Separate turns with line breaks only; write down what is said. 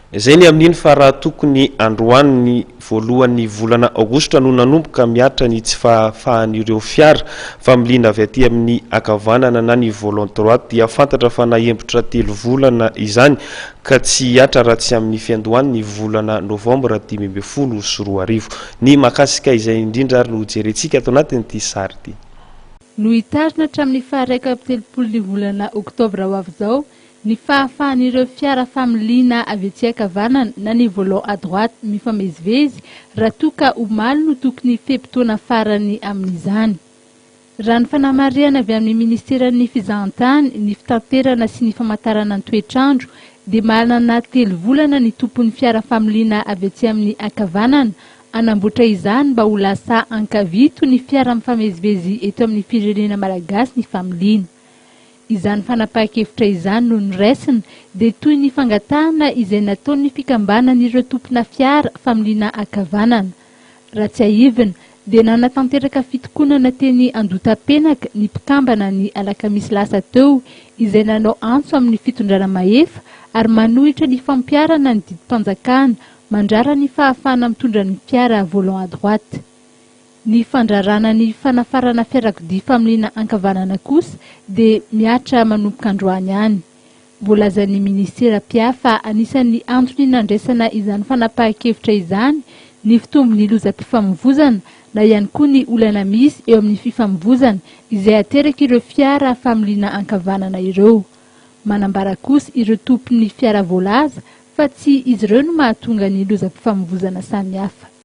Izay ny amin'iny fa raha tokony androany ny voalohan'ny volana aogositra no nanomboka mihatra ny tsy fahafahan'ireo fiara familiana avy aty amin'ny ankavanana na ny volant droite dia fantatra fa nahembotra telo volana izany ka tsy hihatra raha tsy amin'ny fiandohan'ny volana novambra 2015. Ny mahakasika izay indrindra ary no hojerentsika ato anatin'ity sary ity.
Nohitarina hatramin'ny faha 31 ny volana oktobra ho avy izao ny fahafahan'ireo fiara familiana avy etsy ankavanana na ny volant à droite mifamezivezy raha toa ka omaly no tokony fe-potoana farany amin'izany. Raha ny fanamarihana avy amin'ny ministeran'ny fizahantany, ny fitaterana sy ny famantarana ny toetr'andro dia manana telo volana ny tompon'ny fiara familiana avy etsy amin'ny ankavanana hanamboatra izany mba ho lasa ankavia toy ny fiara mifamezivezy eto amin'ny firenena malagasy ny familiana. Izany fanapahan-kevitra izany no noraisina dia toy ny fangatahana izay nataon'ny fikambanan'ireo tompona fiara familiana ankavanana. Raha tsiahivina dia nanatanteraka fitokonana teny Andohatapenaka ny mpikambana ny alakamisy lasa teo izay nanao antso amin'ny fitondrana mahefa ary manohitra ny fampiharana ny didim-panjakana mandrara ny fahafahana mitondra ny fiara volant à droite. Ny fandrarana ny fanafarana fiarakodia familiana ankavanana kosa dia mihatra manomboka androany ihany. Voalazan'ny minisitera mpiahy fa anisan'ny antony nandraisana izany fanapahan-kevitra izany ny fitombon'ny lozam-pifamoivozana na ihany koa ny olana misy eo amin'ny fifamoivozana izay aterak'ireo fiara familiana ankavanana ireo. Manambara kosa ireo tompon'ny fiara voalaza fa tsy izy ireo no mahatonga ny lozam-pifamoivozana samihafa.